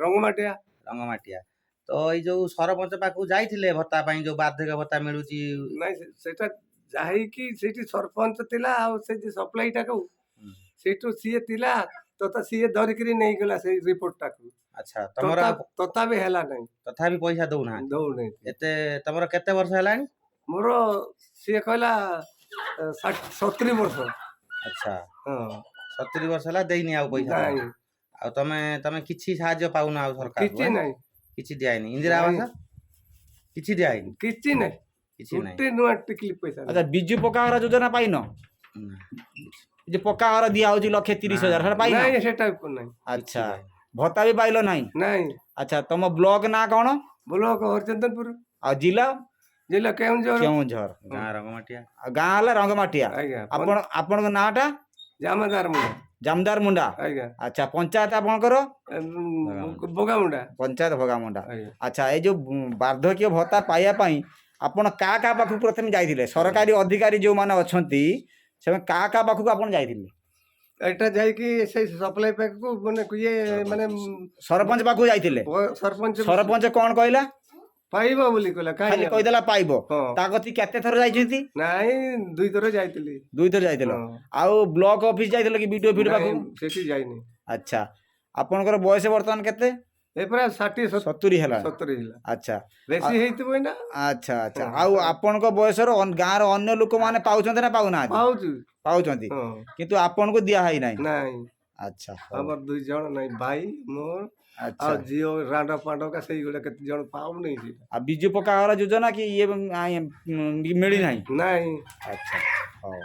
ରଙ୍ଗମାଟିଆ। ରଙ୍ଗମାଟିଆ। ତ ଏଇ ଯୋଉ ସରପଞ୍ଚ ପାଖକୁ ଯାଇଥିଲେ ଭତ୍ତା ପାଇଁ, ଯୋଉ ବାର୍ଦ୍ଧକ୍ୟ ଭତ୍ତା ମିଳୁଛି? ନାଇଁ, ସେଇଟା ଯାଇକି ସେଇଠି ସରପଞ୍ଚ ଥିଲା, ଆଉ ସେ ଯେ ସପ୍ଲାଇଟାକୁ ସେଇଠୁ ସିଏ ଥିଲା, ତ ସିଏ ଧରିକିରି ନେଇଗଲା ସେଇ ରିପୋର୍ଟଟାକୁ। ଆଚ୍ଛା, ତମର ତଥାପି ହେଲା ନାହିଁ। ତଥାପି ପଇସା ଦଉନାହାନ୍ତି? ଦଉନାହିଁ। ଏତେ ତମର କେତେ ବର୍ଷ ହେଲାଣି? ମୋର ସିଏ କହିଲା 70 ବର୍ଷ। ଆଚ୍ଛା। ହଁ। 70 ବର୍ଷ ହେଲା, ଦେଇନି ଆଉ ପଇସା? ନାଇଁ। ଆଉ ତମେ କିଛି ସାହାଯ୍ୟ ପାଉନ ଆଉ ସରକାର? କିଛି ନାହିଁ। କିଛି ଦିଆହେଇନି? ଇନ୍ଦିରା ଆବାସ କିଛି ଦିଆହେଇନି? କିଛି ନାହିଁ। କିଛି ନାହିଁ। ଗୋଟେ ନୂଆ ଟିକିଲି ପଇସା ନାହିଁ। ଆଚ୍ଛା, ବିଜୁ ପକ୍କା ଘର ଯୋଜନା ପାଇନ? ନା। ଯେ ପକ୍କା ଘର ଦିଆ ହଉଛି 1,30,000, ସେଟା ପାଇନ? ନାଇଁ, ସେଟା ନାହିଁ। ଆଚ୍ଛା, ଭତ୍ତା ବି ପାଇଲ ନାହିଁ? ନାଇଁ। ଆଚ୍ଛା, ତମ ବ୍ଲକ ନାଁ କଣ? ବ୍ଲକ ହରିଚନ୍ଦନପୁର। ଆଉ ଜିଲ୍ଲା? ଜିଲ୍ଲା କେଉଁଝର। କେଉଁଝର। ଗାଁ ରଙ୍ଗମାଟିଆ। ଆଉ ଗାଁ ହେଲା ରଙ୍ଗମାଟିଆ। ଆଜ୍ଞା। ଆପଣଙ୍କ ନାଁଟା? ଜାମାଦାର ମୁଣ୍ଡା। ଜାମଦାର ମୁଣ୍ଡା। ଆଜ୍ଞା। ଆଚ୍ଛା, ପଞ୍ଚାୟତ ଆପଣଙ୍କର? ବଗାମୁଣ୍ଡା। ପଞ୍ଚାୟତ ଭଗାମୁଣ୍ଡା। ଆଜ୍ଞା। ଆଚ୍ଛା, ଏଇ ଯୋଉ ବାର୍ଦ୍ଧକ୍ୟ ଭତ୍ତା ପାଇବା ପାଇଁ ଆପଣ କାହା କାହା ପାଖକୁ ପ୍ରଥମେ ଯାଇଥିଲେ? ସରକାରୀ ଅଧିକାରୀ ଯୋଉମାନେ ଅଛନ୍ତି, ସେମାନେ କାହା କାହା ପାଖକୁ ଆପଣ ଯାଇଥିଲେ? ଏଟା ଯାଇକି ସେଇ ସପ୍ଲାଇ ପାଖକୁ, ମାନେ ଇଏ ମାନେ ସରପଞ୍ଚ ପାଖକୁ ଯାଇଥିଲେ? ସରପଞ୍ଚ। ସରପଞ୍ଚ କଣ କହିଲା? ପାଇବ ବୋଲି କହିଲା। ଖାଲି କାହିଁ କହିଦେଲା ପାଇବ? ହଁ। ତା କତି କେତେ ଥର ଯାଇଛନ୍ତି? ନାଇଁ, ଦୁଇଥର ଯାଇଥିଲି। ଦୁଇଥର ଯାଇଥିଲ? ହଁ। ଆଉ ବ୍ଲକ ଅଫିସ ଯାଇଥିଲ କି, ବିଡିଓ ଫିଡିଓ ନାଇଁ, ପାଖକୁ? ସେଠି ଯାଇନି। ଆଚ୍ଛା, ଆପଣଙ୍କର ବୟସ ବର୍ତ୍ତମାନ କେତେ? ଏ ପୁରା 60 70 ହେଲା? 70 ହେଲା। ଆଚ୍ଛା। ବେଶୀ ହେଇଥିବ ଏଇନା। ଆଚ୍ଛା, ଆଉ ଆପଣଙ୍କ ବୟସର ଗାଁର ଅନ୍ୟ ଲୋକମାନେ ପାଉଛନ୍ତି ନା ପାଉନାହାନ୍ତି? ପାଉଛୁ। ପାଉଛନ୍ତି? ହଁ। କିନ୍ତୁ ଆପଣଙ୍କୁ ଦିଆ ହେଇନାହିଁ? ନାଇଁ। ଆଚ୍ଛା, ହଉ। ଆମର ଦୁଇ ଜଣ ନାଇଁ, ଭାଇ ମୋର। ଆଚ୍ଛା। ଆଉ ଝିଅ ରାଣ୍ଡ ପାଣ୍ଡକା ସେଇଗୁଡ଼ା କେତେ ଜଣ ପାଉନି ସେଇଟା। ଆଉ ବିଜୁ ପକ୍କା ଘର ଯୋଜନା କି ଇଏ ମିଳିନାହିଁ? ନାଇଁ। ଆଚ୍ଛା, ହଉ।